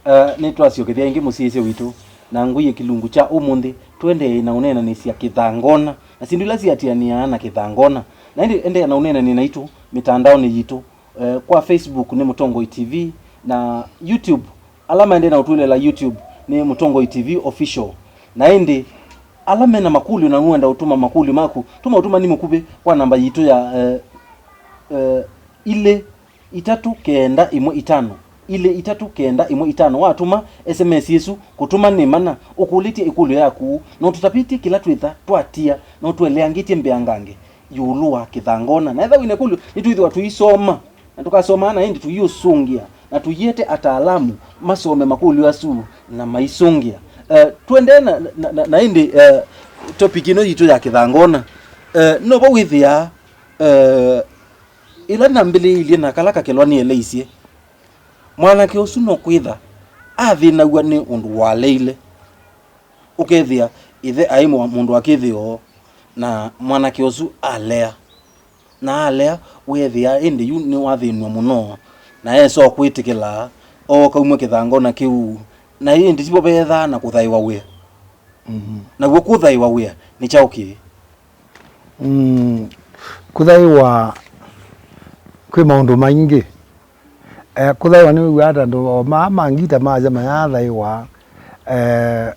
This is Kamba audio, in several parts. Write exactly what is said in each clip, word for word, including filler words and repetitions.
Uh, nĩtwasyokethya ĩngĩ mũsyaĩĩsya witũ, na ngũie kĩlungu kya ũmũnthĩ, tũendee na ũneenanĩsya kĩthangona, na syĩndũ ila siatianĩaa na kĩthangona. Na ĩndĩ endeea na ũneenanĩa naitũ mĩtandaonĩ yitũ, uh, kwa Facebook nĩ Mũtongoi T V, na YouTube, ala maendee na ũtwĩlĩla YouTube nĩ Mũtongoi T V Official. Na ĩndĩ ala mena makũlyo na nũenda ũtũma makũlyo maku, tũma ũtũmani mũkuvĩ kwa namba yitũ ya, uh, uh, ilĩ itatũ kenda ĩmwe itano, ilĩ itatũ kenda ĩmwe itano. Watũma S M S ĩsu, kũtũma nĩ mana ũkũlĩtye ĩkũlyo yaku, na ũtũtavĩtye kĩla twĩtha twatia, na ũtũeleangĩtye mbeangange ĩũlũ wa kĩthangona. Na ethĩwa wĩna ĩkũlyo, nĩtwĩthĩwa tũisoma, na tũkasomaa na ĩndĩ tũiũsũngĩa, na tũiete ataalamu masome makũlyo asu na maisũngĩa. Eh, tũendee na, na, na, na ĩndĩ, eh, topic ĩno yitũ ya kĩthangona. Eh, no vau wĩthĩaa, eh, ĩla nambĩlĩĩilye na kala kakelwa nĩeleisye, mwanake ũsu no kwĩtha athĩnaw'a nĩ ũndũ waleile. Ũkethĩa ĩthe aĩ mwa-, mũndũ wa kĩthĩo, na mwanake ũsu alea. Na alea, weethĩa ĩndĩ yu nĩwathĩnw'a mũno, na esa o kwĩtĩkĩla, ooka umwe kĩthangona kĩu, na ĩndĩ tivo veethaa na kũthaĩwa wĩa. Mhm. Naw'o kũthaĩwa wĩa nĩ kyaũ kĩĩ? Mm, kũthaĩwa kwĩ maũndũ maingĩ. Eh, kũthaĩwa nĩwĩw'aa ta andũ o maa ma ngita maasya mayathaĩwa, eh,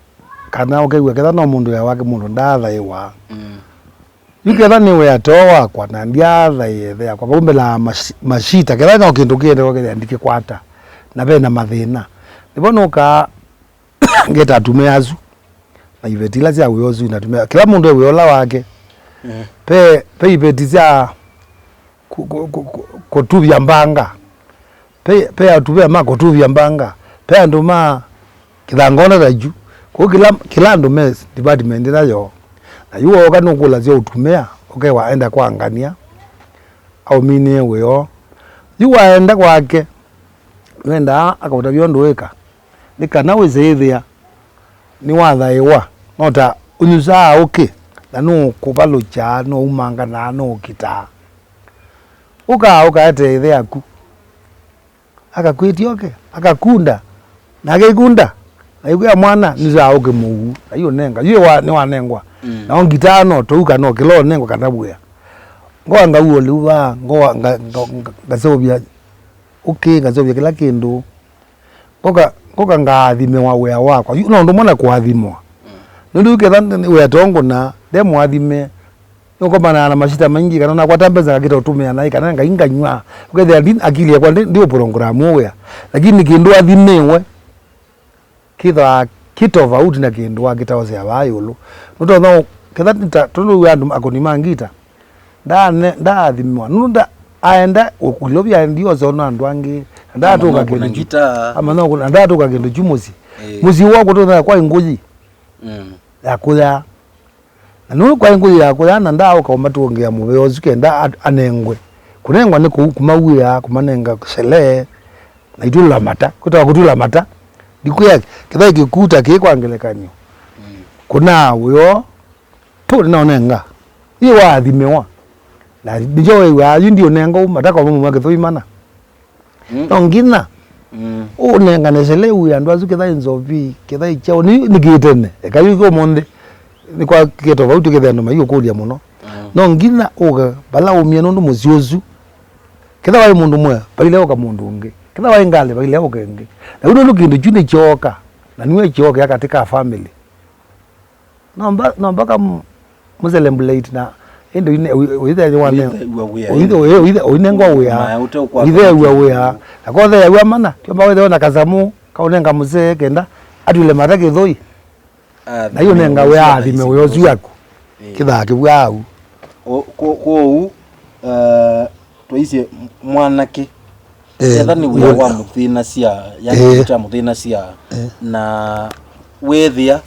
kana ũkew'a ketha no mũndũ wĩa wake mũndũ ndaathaĩwa. Mm. Yu ketha nĩ wĩa too wakwa na ndyathaĩe ĩthe yakwa, vau mbelaa mash-, mashita, ketha no kĩndũ kĩendeka kethĩa ndikĩkwata, na ve na mathĩna. Nĩvo nũkaa ngeta atumĩa asu, na iveti ila sya wĩa ũsu na atumĩa, kĩla mũndũ e wĩa ũla wake. Eh. Ve, ve iveti sya kũ-, kũ-, kũ-, kũ-, kũtuvya mbanga. Ve, ve atumĩa ma kũtuvya mbanga. Ve andũ ma kĩthangona ta kyu. Kũu kĩla, kĩla andũ me department ĩla yoo. Na yu wooka nũkũlasya ũtumĩa, ũkewa enda kwa ngania, aũminĩe wĩoo. Yu waenda kwake, nwendaa akaũtavya ũndũ wĩka. Nĩ kana wĩsĩ ĩthĩa nĩwathaĩwa, no ta ũnyusaa ũkĩ, na nũũkũvalũkya, nũũumanganaa, nũũkitaa. Ũkaa ũkaete ĩthe yaku, akakwĩtya oke, akakunda, na akeikunda, na ĩkwĩa mwana, nyusaa ũkĩ mũu, na yu ũnenga, yu wa-, nĩwanengwa. Mm. Na ũngitaa no tũu kana ũkĩla ũnengwa kana wĩa. Ngoa ngauo lĩu vaa, ngoa nga-, nga-, nga-, ngaseũvya ũkĩ, ngaseũvya kĩla kĩndũ. Ngoka, ngoka ngaathimĩwa wĩa wakwa. Yu, no ũndũ ũmwe na kũathimwa. Mm. Nũndũ yu ketha nĩ wĩa tongona, nde mũathime. Nũkomanaa na mashita maingĩ, kana nakwata mbesa ngakĩta ũtũmĩa naĩ, kana ngai nganyw'a. Ũkethĩa ndi, akili yakwa ndi, ndi ũprogramu wĩa. Lakini kĩndũ athimĩwe, kĩthwaa kĩ tofauti na kĩndũ wakĩtaosea vaa ĩũlũ. Nũtonya ũ-, ketha nĩ ta, tondũ wĩ andũ akũni ma ngita, ndaane-, ndaathimiwa. Nũndũ nda-, aenda ũkũlyovya ndiosa ona andũ angĩ. Na ndaatũka kĩndũ kyu. Amanya ũkũna, ndaatũka kĩndũ kyu mũsyĩ. Ĩĩ. Mũsyĩ woo kũtũnya kwa ngũyĩ. Mm. Ya kũya. Na nũndũ kwaĩ ngũyĩ ya kũya na ndaaũka ũmatũngĩa mũvea ũsu kenda a-, anengwe. Kũnengwa nĩ kũu kũmaw'ĩa, kũmanenga sherehe, na itũla mata, kwĩtawa kũtula mata. Ndikwĩa kĩthai kĩkuta kĩĩ kwa ngelekany'o. Mm. Kũnaa wĩoo, tũ nĩnaũnenga. Ĩ waathimĩwa. Na nĩkyo wĩw'aa, yu ndiũnenga ũ, mata kwa mũmwe kĩthũi mana. Mm. No nginya. Mm. Ũnengane sele wĩ andũ asu kĩthai nzovi, kĩthai kyaũ, nĩ, nĩ kĩtene. Eka yu ũmũnthĩ, nĩ kwa kĩe tofauti kĩthĩa andũ maiũkũlya mũno. Mm. No nginya ũke vala umie nũndũ mũsyĩ ũsu. Kĩtha waĩ mũndũ mwe, vaile ũka mũndũ ũngĩ. Kĩtha waĩ ngalĩ, vaile ũka ĩngĩ. Na yu nũndũ kĩndũ kyu nĩkyooka, na nĩwe kyooka katĩ ka family. No mba-, no mpaka mu-, mu celebrate na ĩndĩ ũine-, ũi-, ũithea wane-, ũithew'a wĩa, ũithe-, ĩndĩ ũi-, ũithe-, ũinengwa wĩa, maya ũteũkwata ũithew'a wĩa. Na kotheyaw'a mana, tio mba wĩthĩwa na kasamũ, kaũnenga mũsee kenda, atwile mata kĩthũi. Ah, na yu nenga wĩa athime wĩa ũsu yaku. Ĩĩ. Kĩthaa kĩvw'aa au. O, kwo-, kwoou, eh, twaisye mwanake, eh, etha nĩ wĩa wa mũthĩnasya, yani, eh, kĩndũ kya mũthĩnasya, eh, na weethĩa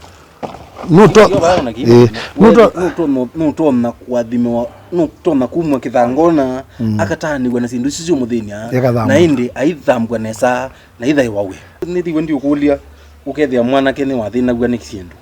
nũto-, yo vaa ona kĩ, eh, nũto-, nũtonya, nũtonya kũathimĩwa, nũtonya kumwa kĩthangona, mm, akataanĩw'a na syĩndũ isu syũmũthĩny'a, na ĩndĩ aithambw'a nesa, na ithaĩwa wĩa. Nĩthĩwe ndiũkũlya, ũkethĩa mwanake nĩwathĩnaw'a nĩ syĩndũ.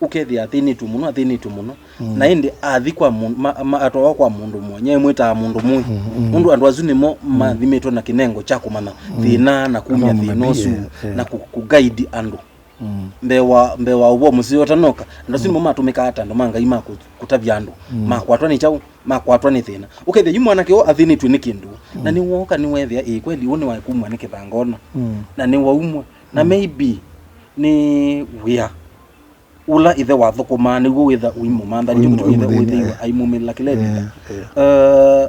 Ũkethĩa athĩnĩtw'e mũno, athĩnĩtw'e mũno. Mm. Na ĩndĩ athi kwa mũ-, ma, ma, atwawa kwa mũndũ mwanya, emwĩtaa mũndũ mũĩ. Mm, mm. Nũndũ andũ asu nĩmo mathimĩtwe na kĩnengo kya kũmanya thĩna na kumya thĩna ũsu, eh, eh, na kũ, kũ guide andũ. Mm. Mbee wa, mbee wa ũvoo mũseo ũtanoka, andũ asu nĩmo matũmĩkaa ta andũ ma Ngai ma kũ, kũtavya andũ. Mm. Makwatwa nĩ kyaũ? Makwatwa nĩ thĩna. Ũkethĩa yu mwanake ũũ athĩnĩtw'e nĩ kĩndũ, na nĩwooka nĩweethĩa, ĩĩ kweli, ũũ nĩwakumwa nĩ kĩthangona. Mm. Na nĩwaumwa. Na maybe nĩ wĩa ũla ĩthe wathũkũmaa nĩw'o wĩtha ũimũmantha, nĩkyo kĩtumi ĩthe wĩthĩiwe aimumĩlĩla kĩla ĩvinda. Eh, eh. Eh,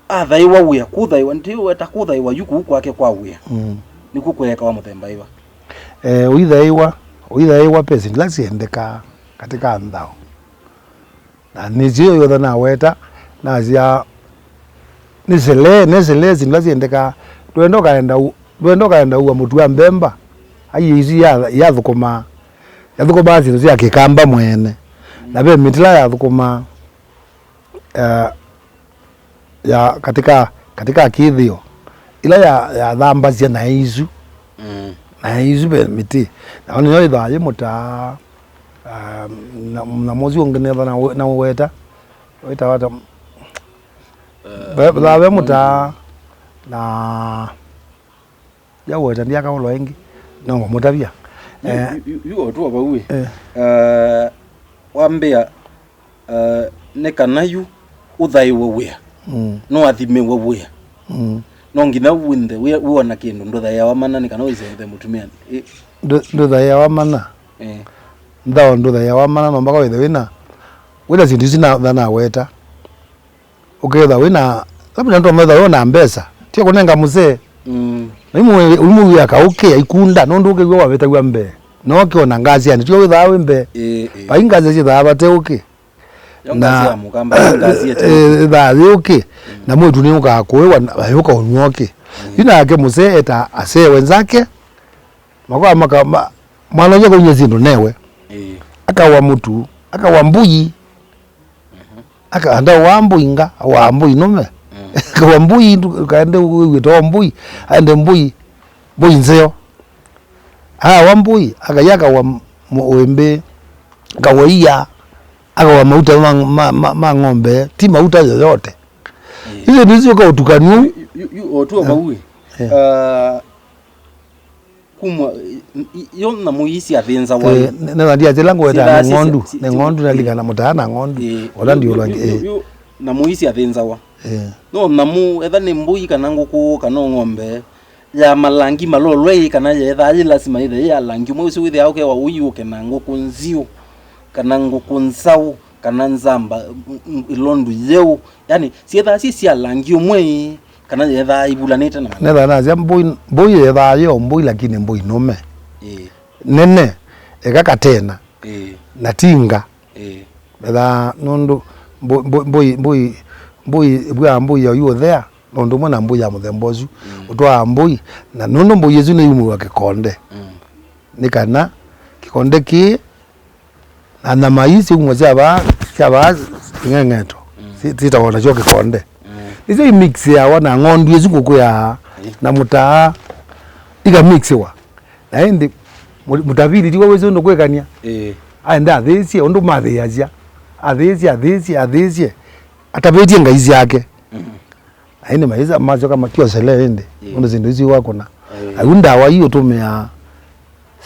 athaĩwa wĩa, kũthaĩwa, ndiweta kũthaĩwa yu kũu kwake kwa wĩa. Mm. Nĩkw'o kweekawa mũthemba ĩva? Eh, ũithaĩwa, ũithaĩwa pesa ila syendekaa katika nthao. Na nĩsyo yothe naweta, nasya, nĩ sele, nĩ sele syĩndũ ila syendekaa. Ndwenda ũkaenda u-, ndwenda ũkaenda ũua mũtu wa mbemba, aiĩ isu ya, yathũkũmaa, yathũkũmaa syĩndũ sya kĩkamba mwene. Na ve mĩtĩ ĩla yathũkũmaa, eh, ya katika, katika kĩthĩo, ĩla ya, yathambasya naĩ isu. Mm. Naĩ isu ve mĩtĩ. Na nĩyo ĩthaa yĩ mũtaa, ah, na, na mũsyĩ ũngĩ nĩtha na, na ũweta. Wĩtawa ata? Eh, ve, thaa ve mũtaa, na ya ũweta ndiakaũlwa ĩngĩ. No ngũmũtavya. Yu, eh, yu, yu, yu o tu o vau ĩ. Eh. Eh, wambĩa, eh, nĩ kana yu ũthaĩwe wĩa. Mm. No athimĩwe wĩa. Mm. No nginya wĩnthe wĩa, wĩona kĩndũ, ndũthaĩawa mana nĩ kana ũiseũthe mũtumĩa. Ĩ. Ndũ-, ndũthaĩawa mana. Eh. Nthao ndũthaĩawa mana, no mpaka wĩthe wĩna, wĩna syĩndũ isu na, na naweta. Ũkethwa wĩna, labda nĩ tondũ wĩthwa wĩna mbesa, tio kũnenga mũsee. Mm. Na imwe, imwe wĩa kaũkĩ aikunda, nũndũ ũkĩw'a wavĩtaw'a mbee. No ũkĩona ngasianĩ, tio wĩthaa wĩ mbee. Ĩĩ, ĩĩ. Vai ngasi syĩthaa vate ũkĩ. Yo na ngasi ya mũkamba, ngasi ya eh, ĩthaa yĩ ũkĩ. Mm. Na mwĩtu nĩ ũkaa kũĩwa, na vayũka ũnyw'a ũkĩ. Mm. Yu nake mũsee eta asee wenzake, makoa maka, ma, mwana ũcio akaumya syĩndũ newe. Ĩĩ. Akawa mũtu, akawa mbũi. Mhm. Aka, anda wa mbũi nga, wa mbũi nũme. Mm. Akawa mbũi, ndu-, kaende wĩw'ĩte o mbũi, aende mbũi, mbũi nzeo. Awa mbũi, akaia akawa m-, wĩmbĩ, akawa ia, akawa mauta ma, ma, ma, ma ng'ombe, ti mauta yoyote. Mm. Icio nĩcio kaũtukanu. Yu, yu, yu, o tu o vau ĩ. Eh. Ah, kumwa, i, i, yo nyamũ ii syathĩnzawa ĩ. Eh, ne-, nena ndia kĩla ngweta nĩ ng'ondu, nĩ ng'ondu nalikana mũtaa na ng'ondu. Eh, ola yu, ndiũlwa yu, yu, eh. Yu, nyamũ ii syathĩnzawa. Eh. No nyamũ, etha nĩ mbũi kana ngũkũ kana ng'ombe, ya malangi malolwe ĩ, kana yethaa yĩ lasima yĩthe yĩ ya langi ũmwe, ũsu wĩthĩawa ũkewa ũi ũke na ngũkũ nziũ, kana ngũkũ nzaũ, kana nzamba, m-, m-, ĩlondu yeũ. Yani, syethaa syĩ sya langi ũmwe ĩ, kana yethaa ivulanĩte na malangi. Nethaa nasya mbũi, mbũi yethaa yo mbũi, lakini mbũi nũme. Ĩĩ. Nene, eka katena, ĩĩ, na tinga. Ĩĩ. Methaa nũndũ mbũ-, mbũ-, mbũi, mbũi, mbũi, ĩvwaa mbũi ya yu ũthea, nũndũ ũmwe na mbũi ya mũthemba ũsu. Mm. Ũtwaa mbũi, na nũndũ mbũi ĩsu nĩyumĩwa kĩkonde. Mm. Nĩ kana kĩkonde kĩĩ na nyama ii syumwa sya vaa, sya vaa ng'eng'eto, mm, si-, sitawa nakyo kĩkonde. Mm. Nĩsyo imixĩawa na ng'ondu ĩsu ngũkũ ya, ĩĩ, na mũtaa, ikamixĩwa. Na ĩndĩ mũ-, mũtavili tiwe wĩsĩ ũndũ kwĩkany'a. Ĩĩ. Aenda athĩĩsye ũndũ mathĩĩasya. Athĩĩsye, athĩĩsye, athĩĩsye. Atavĩtye ngai syake. Mm. Na ĩndĩ maisa masyoka makiosele ĩndĩ. Ĩĩ. Ũndũ syĩndũ isu wakũna. Ĩĩ. Ayu ndawa ii ũtũmĩaa.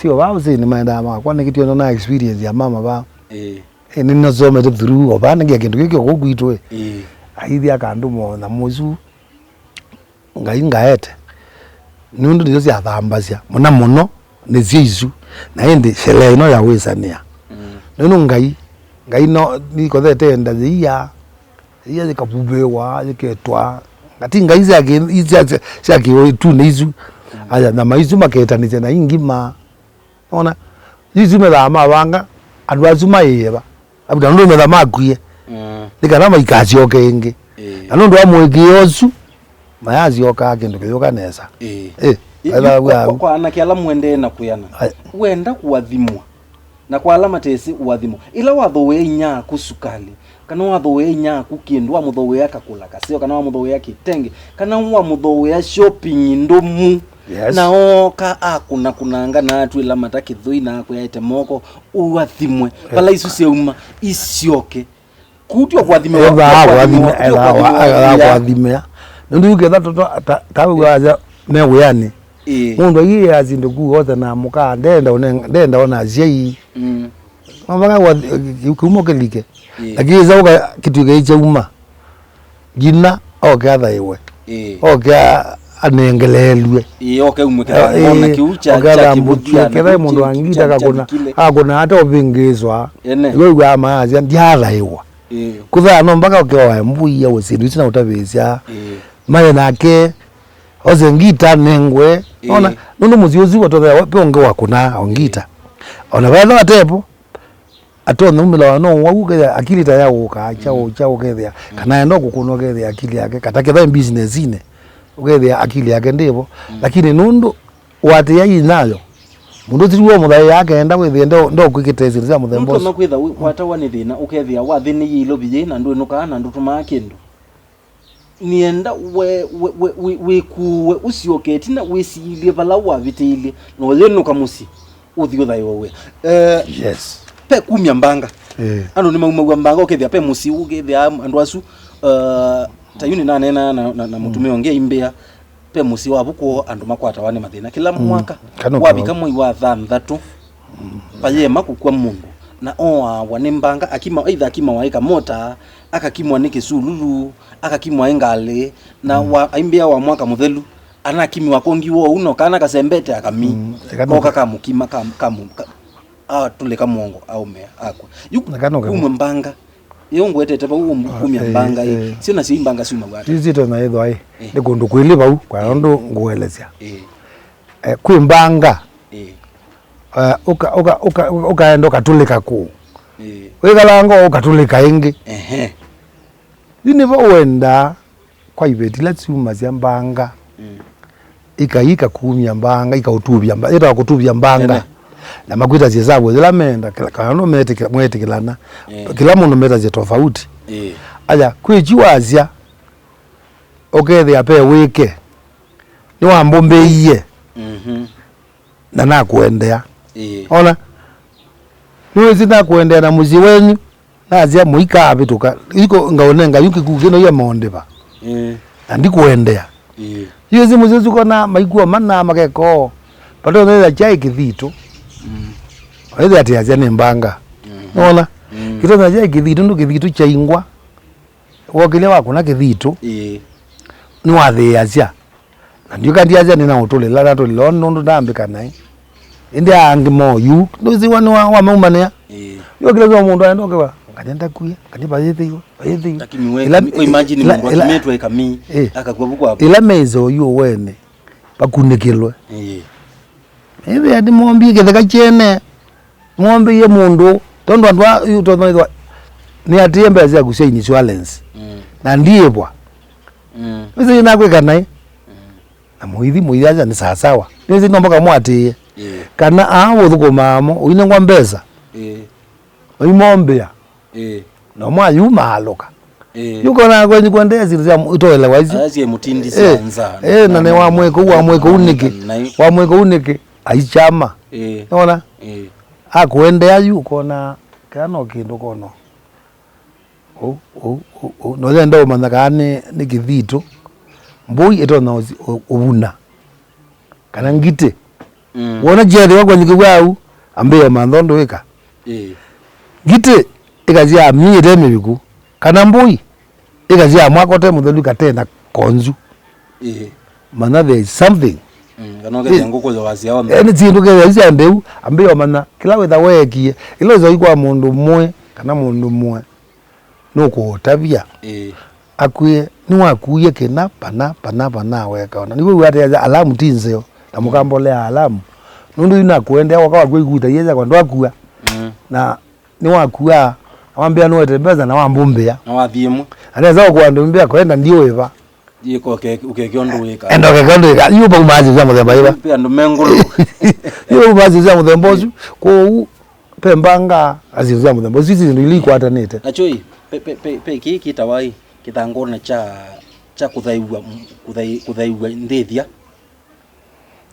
Sio vaa ũsĩnĩ maendaa makwa nĩkĩtio na experience ya mama vaa. Ĩĩ. Ĩĩ, nĩnasomete through o vaa nĩngĩa kĩndũ kĩkĩ o kũu kwitũ ĩ. Ĩĩ. Aithi akandũma o nyamũ isu. Ngai ngaete, nũndũ nĩsyo syathambasya mũno mũno, nĩsyo isu, na ĩndĩ sherehe ĩno ya wĩsanĩa. Mm. Nũndũ Ngai, Ngai no, nĩkothete enda yĩia, yĩia yĩkavuvĩwa, yĩketwa, ngati ngai sya kĩ-, sya, sya, sya kĩũtunĩ isu, mm, aya, nyama isu maketanĩsya na ingima. Ona, yu isu methaa mavanga, andũ asu maĩĩe va? Avuta nũndũ metha makwie. Mm. Nĩ kana maikasyoke ĩngĩ. Ĩĩ. Na nũndũ wa mũĩkĩĩo ũsu, mayasyokaa kĩndũ kĩyũka nesa. Ĩĩ. Ĩ, yu, yu, kwa, kwa anake ala mũendee na kwĩana, ai, wenda kũathimwa, na kwa ala matesĩ ũathimo, ĩla wathooea inyia waku sukali, kana wathooea inyia waku kĩndũ, wamũthooea kakũla kaseo, kana wamũthooea kĩtenge, kana wamũthooea shopping ndũmu, Yes. Na ooka akũnakũnanga na atwĩla mata kĩthũi na akwĩaĩte moko, ũathimwe. Vala isu syauma, isyoke. Kũu ti o kũathimĩwa, ethaa kũathimĩwa, ethaa kũathimĩwa, ethaa kũathimĩa. Nũndũ yu ketha toto ta, ta wĩw'aa asya me wĩanĩ. Ĩĩ. Mũndũ aiĩaa syĩndũ kuu othe na mũka, ndenda ũne-, ndenda ona asyai. Mm. Mavaka kĩumo kĩlike. Ĩĩ. Lakini ĩsa ũka kĩtuĩke kyauma. Nginya oke athaĩwe. Ĩĩ. Oke a-, anengeleelw'e. Ĩĩ, oke umwe kĩthangona kĩu kya, oke kya athambũkye, kĩvũthia, kethai mũndũ angita kya, kya akakũna, kĩkile, akakũna ata ũvĩngĩĩswa. Ene. Iwe wĩw'aa maasya, "Ndyaathaĩwa." Ĩĩ. Kũthaa no mpaka ũkewa mbuia ũsĩndũ isu na ũtavĩsya. Ĩĩ. Maye nake, ose ngita nengwe. Ĩĩ. Ona, nũndũ mũsyĩ ũsu watothea pe ũngĩ wakũna o ngita. Ona vaetha watepo, atonya umĩlawa no wau ũkethĩa akili ta yaũka, kyaũ, mm, kyaũ ũkethĩa, mm, kana enda kũkũna ũkethĩa akili yake, kata kethĩa businessinĩ, ũkethĩa akili yake ndĩvo. Mm. Lakini nũndũ watĩa yinayo, mũndũ ũsu tiwe mũthaĩ yake enda wĩthĩe ndo, ndokwĩkĩte syĩndũ sya mũthemba ũsu. Nũtonya kwĩtha wĩ-, watawa nĩ thĩna, ũkethĩa wathĩnĩie ilovi yĩĩ na ndwĩnũkaa na ndũtũmaa kĩndũ. Nĩenda we, we, we, we, wĩkuwe ũsyoke ĩtina wĩsilye vala wavĩtĩilye, na ũyĩnũka mũsyĩ, ũthi ũthaĩwe wĩa. Eh, yes. Pe kumya mbanga. Eh. Andũ nĩmaumaw'a mbanga, ũkethĩa pe mũsyĩ, ũkethĩa andũ asu, eh, ta yu nĩnaneenaa na, na, na mũtumĩa, mm, ũngĩ aimbĩa, pe mũsyĩ wa vu kwoo andũ makwatawa nĩ mathĩna. Kĩla, mm, mwaka, kana wavika mwei wa thanthatũ, mm, vayĩema kũkw'a mũndũ, na ooawa nĩ mbanga, akima, either akimawa ĩ kamota, akakimwa nĩ kĩsululu, akakimwa ĩ ngalĩ, na, mm, wa, aimbĩa wa mwaka mũthelu, anakimiwa kongi wou no kana kasembete akami, mm, eka no koka kamũkima, kam-, kamu-, ka-, atũlĩka mũongo, aũme, akw'a. Yu, eka no kumwe mbanga. Ĩyo ngwetete vau ũm-, ah, kumya, eh, mbanga ĩ. Eh. Syo nasyo imbanga syuma wata. Yu sitonya ĩthwa ĩ. Eh. Nĩ kũndũ kwĩlĩ vau, kwa, eh, ũndũ ngũelesya. Eh. Eh, kwĩ mbanga. Eh. Eh, ũka, ũka, ũka, ũka, ũkaenda ũkatũlĩka kũũ. Eh. Wĩkalanga ũkatũlĩka ĩngĩ. Ehe. Yu nĩvo ũendaa kwa iveti ila syumasya mbanga. Mm. Ikai ikakumya mbanga, ikaũtuvya mba-, ĩtawa kũtuvya mbanga. Ene. Na makwĩta syĩsavũ yĩla meenda, kĩla, kana no metĩkĩla-, mwetĩkĩlana. Eh. Kĩla mũndũ metasya tofauti. Eh. Aya, kwĩ kyu wasya, ũkethĩa pe wĩke, nĩwambũmbĩie. Mhm. Na nakũendea. Ĩĩ. Ona, nĩwĩsĩ nakũendea na mũsyĩ wenyu, nasya mũikaavĩtũka. Iko ngaũnenga yu kĩkuu kĩno ia maondĩva. Ĩĩ. Na ndikũendea. Ĩĩ. Yu ĩsĩ mũsyĩ ũsu kona maikua mana makekoo. Vatonya ĩthĩa kyaĩ kĩthitũ. Mm. Ĩthĩa atĩ asya nĩ mbanga. Mm. Nona? Mm. Kĩtonya kyaĩ kĩthitũ, ndũ kĩthitũ kyaingwa. Wokĩlya wakũna kĩthitũ, ĩĩ, nĩwathĩĩasya. Na ndiũka ndiasya nĩnaũtũlĩla, natũlĩla o nũndũ ndambĩka naĩ. Ĩndĩ angĩ moyu, ndũsĩwa nĩ wa, wamaumanĩa. Ĩĩ. Yokĩlya kwa mũndũ aenda ũkĩwa, ngane ndakuie, ngane vayĩthĩiwe, vayĩthĩiwe. Lakini we, ĩla, ĩla, imagine ĩla, mũndũ ĩla, akimĩtwe ĩkami, ĩĩ, akakua vu kwavu. Ĩla meĩse oyu ũwene, vakunĩkĩlwe. Ĩĩ. Ĩthĩa nĩmombie kĩtheka kyene. Nĩmwombĩie mũndũ, tondũ andũ aa, yu tondũ nĩthwa, nĩatĩĩe mbesa syaku sya insurance. Mm. Na ndiĩvwa. Mm. Wĩsĩ nakwĩka naĩ? Mm. Na mũithi, mũithi aja nĩ sasawa. Nĩwĩsĩ no mpaka mwatĩĩe. Ĩĩ. Kana aa ũthũkũmaa mo, ũinengwa mbesa. Ĩĩ. Maimombĩa. Ĩĩ. Na mwayu maalũka. Ĩĩ. Yũkona kwenyu kwendeea syĩndũ sya itoelewa isu. Aya syĩ mũtindi sya nza. Ĩĩ, na nĩ wamwĩka ũu, wamwĩka ũu nĩkĩ? Wamwĩka ũu nĩkĩ? Aikyama. Ĩĩ. Nona? Ĩĩ. Akũendea yu ũkona kana no kĩndũ kono. Ũu, ũu, ũu, ũu. No yenda ũmanya kana nĩ, nĩ kĩthitũ. Mbũi ĩtonya ũsi-, ũ-, ũvuna. Kana ngitĩ. Mm. Wona kyeethĩwa kwenyĩkĩw'a au, ambĩĩa mantha ũndũ wĩka. Ĩĩ. Ngitĩ ĩkasyaa mii ĩte mĩviku, kana mbũi ĩkasyaa mwaka ũte mũthelu katena konzu. Ĩĩ. Manya there is something. Mm, kana ũkethĩa ngũkũ yoasya onthe. Eh, nĩ syĩndũ kethĩa isya ndeu, ambĩĩa ũmanya kĩla wĩtha weekie, ĩla wĩtha ũikwa mũndũ mũĩ, kana mũndũ mũe. Nũkũũtavya. Ĩĩ. Akwĩe, nĩwakuie kĩna, pana, pana, pana, weka ona. Nĩw'o wĩateasya alamu ti nzeo, na mũkambolea alamu. Nũndũ yu nakũendea, woka wakw'a ikuta iye yakwa ndwakua. Mm. Na nĩwakua, wambĩa nũete mbesa na wambũmbĩa. Na wathi ĩmwe. Na nesa ũkũandũmbĩa kwenda ndiũĩva. Yĩka ũke-, ũkeke ũndũ wĩka. Enda ũkeke ũndũ wĩka. Yu paumasyo sya mũthemba ĩva. Pe andũ me ngũlũ. Yu paumasyo sya mũthemba ũsu. Kwoou, pe mbanga, asyo sya mũthemba ũsu, isu syĩndũ ila ikwatanĩte. Nakyo ĩ, pe, pe, pe, pe kĩĩ kĩtawa ĩ, kĩthangũna kya, kya kũthaiw'a, kũthai-, kũthaiw'a ndĩthya.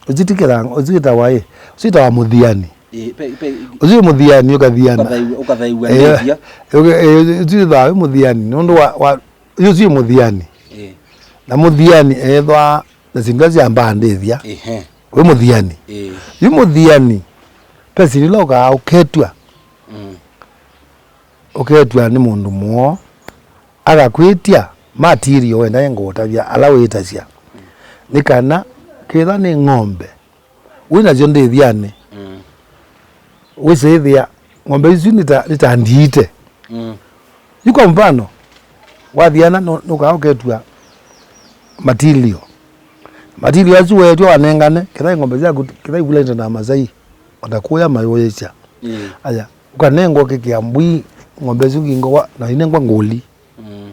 Ũsu ti kĩthanga, ũsu wĩtawa ĩ? Ũsu wĩtawa mũthiani. Ĩ, pe, pe, Ũsu wĩ mũthiani ũkathiana. Ũkathaiw'a, ũkathaiw'a Eh, ndĩthia. ũke-, eh, ũsu wĩtawa wĩ mũthiani. Nũndũ wa, wa, ũsu wĩ mũthiani. Ĩ. Na mũthiani ethwa na syĩndũ ila syambaa ndĩthia. Ĩhe. Wĩ mũthiani. Ĩ. Yu mũthiani, pe syĩndũ ila ũkaa ũketw'a. Mm. Ũketw'a nĩ mũndũ mũo, akakwĩtya material wenda ngũũtavya ala wĩtasya. Nĩ kana kĩtha nĩ ng'ombe wĩ nasyo ndĩthyanĩ, Mm. wĩsĩthĩa ng'ombe isu nĩ ta, nĩ ta ndiite. Mm. Yu kwa mfano, wathiana nũ-, nũkaa ũketw'a material. Material asu weetw'a wanengane, kĩtha ng'ombe syaku, kĩtha ivulaĩte na Amasai, o ta kũya mayũyĩsya. Mm. Aya, ũkanengwa ũkĩkĩa mbũi, ng'ombe isu kingwa, na inengwa ngũli. Mm.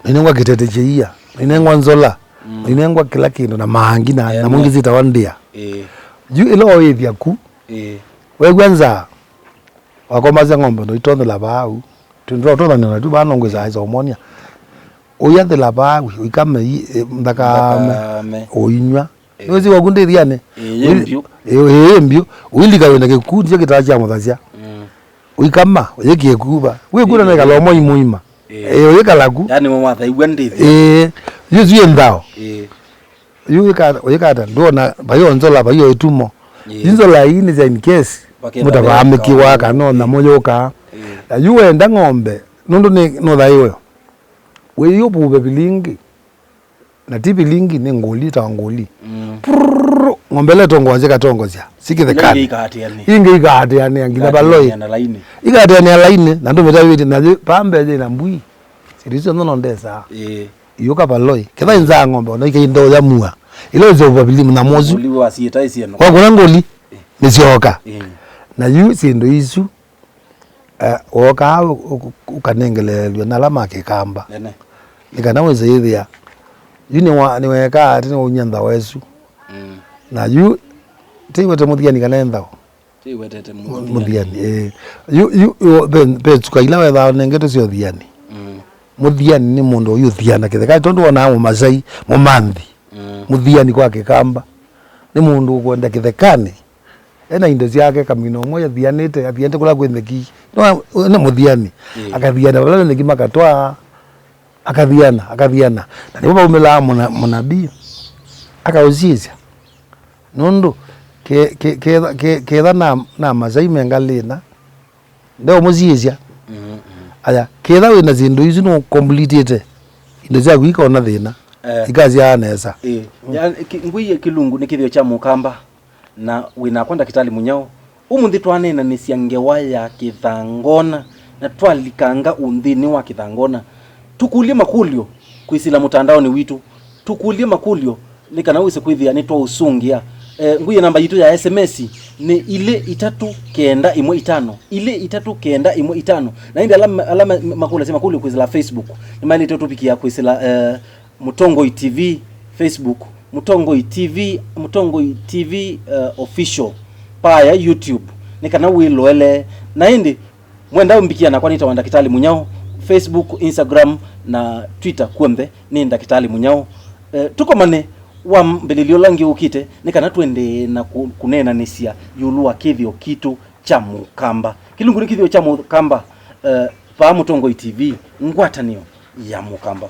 Na inengwa kĩtete kya ia, na inengwa nzola, Mm. na inengwa kĩla kĩndũ na maangi na, na Ene. mũngĩ syĩtawa ndĩa. Ĩĩ. Yu ĩla ũĩthya ku, Ĩĩ. wew'a nzaa, wakomasya ng'ombe ndoitonthela vaa au. Twĩndwa ũtonthany'a na tu vaa nongwĩsaa isomonia. Ũyathela vaa au, ũikame i-, e, nthakame, Nthakame. ũinywa. Ĩĩ. Nĩwĩsĩ waku ndĩthianĩ? Ĩĩ, yĩ mbiũ. Ĩĩ, ĩĩ, yĩ mbiũ. Ũilika wĩna kĩkundi kyo kĩtaa kya mũthasya. Mm. Ũikama, ũyĩkĩe kuva. Wĩkuna Ĩĩ. na ĩkalomo imũima. Ĩĩ. Ĩĩ, ũyĩkala ku. Yaani, we wathaiw'a ndĩthya. Ĩĩ, yu syĩ nthao. Ĩĩ. Yu wĩka-, ũyĩkata, ndwona, vayo nzola, vayo ĩtumo. Ĩĩ. Yu nzola ii nĩ sya in case Vakethwa mũtavaa mĩkiwa kana o nyamũ yũkaa. Ĩĩ. Na yu wenda ng'ombe, nũndũ nĩ, nũthaĩwe. Wĩyũvuve vilingi. Na ti vilingi, nĩ ngũli, ta ngũli. Mm. Prrrr, ng'ombe ĩla ĩtongoasya ĩkatongosya, si kĩthekani. Ila ingĩ ikaatĩanĩa. Ingĩ ikaatĩanĩa nginya valoi. Ikaatĩanĩa na laini. Ikaatĩanĩa laini, na ndũmĩtavĩtye, na yĩ, pambe yĩ na mbui. Siri icio ndono ndesaa. Ĩĩ. Iũka valoi. Ketha inzaa ng'ombe, ona ikaindoya mua. Ila ũseuva vilimu na mosu. Ngũli wa siĩta ĩsieno. Wakũna ngũli, nĩsyoka. Ĩĩ. Na yu syĩndũ isu, Eh, wookaa ũ-, ũ-, ũkanengeleelw'a na ala ma kĩkamba. Ene. Nĩ kana wĩsĩ yĩthĩa. Yu nĩwa-, nĩweekaa atĩ nĩwaumya nthao ĩsu. Mm. Na yu tĩiwete mũthiani kana e nthao? Tĩiwetete mũthiani. Mũthiani, ĩĩ. Yu, yu, yu, ve, ve suka ila wethaa ũnengetwe sya ũthiani. Mm. Mũthiani nĩ mũndũ ũyũthiana kĩtheka. Tondũ wonaa mũmasai, mũmanthi. Mm. Mũthiani kwa kĩkamba. Nĩ mũndũ ũkwenda kĩthekanĩ. Ena indo syake, kamina ũmwe yathianĩte, athianĩte kũla kwĩ ntheki. No, nĩ mũthiani. Ĩĩ. Akathiana vala ntheki makatwaa, akathiana, akathiana. Na nĩvo vaumĩlaa mũna-, mũnabii, akaũsisya. Nũndũ, ke-, ke-, ketha, ke-, ketha na, na Amasai me ngalĩna, ndeũmũsiĩsya. Mm, mm. Aya, ketha wĩna syĩndũ isu nũkomplitĩte, indo syaku ikona thĩna, Eh. ikasyaa nesa. Ĩĩ. Mm. Ya, ki-, ngwĩie kĩlungu nĩ kĩthĩo kya mũkamba. Na wĩ nakwa Ndakĩtalĩ Mũnyao. Ũmũnthĩ twaneenanĩsya ngewa ya kĩthangona, na twalikanga ũnthĩnĩ wa kĩthangona. Tũkũlye makũlyo kwĩsĩla mũtandaonĩ witũ. Tũkũlye makũlyo nĩ kana wĩse kwĩthĩa nĩtwaũsũngĩa. Eh, ngwĩe namba yitũ ya S M S nĩ ilĩ itatũ kenda ĩmwe itano, ilĩ itatũ kenda ĩmwe itano. Na ĩndĩ ala, ala ma-, makũlasya makũlyo kwĩsĩla Facebook, nĩmaĩlĩte ũtũvikĩa kwĩsĩla, eh, Mũtongoi T V Facebook, Mũtongoi T V, Mũtongoi T V, uh, official. Paya YouTube, nĩ kana wĩloele. Na ĩndĩ, mwenda ũmbikia nakwa nĩtawa Ndakĩtalĩ Mũnyao, Facebook, Instagram, na Twitter, kw'onthe nĩ Ndakĩtalĩ Mũnyao. Eh, tũkomane wa mbĩlĩlyo ũla ũngĩ ũkĩte, nĩ kana tũendee na kũ-, kũneenanĩsya ĩũlũ wa kĩthĩo kitũ kya mũkamba. Kĩlungu nĩ kĩthĩo kya mũkamba, eh, vaa Mũtongoi T V, ngwatanĩo ya mũkamba.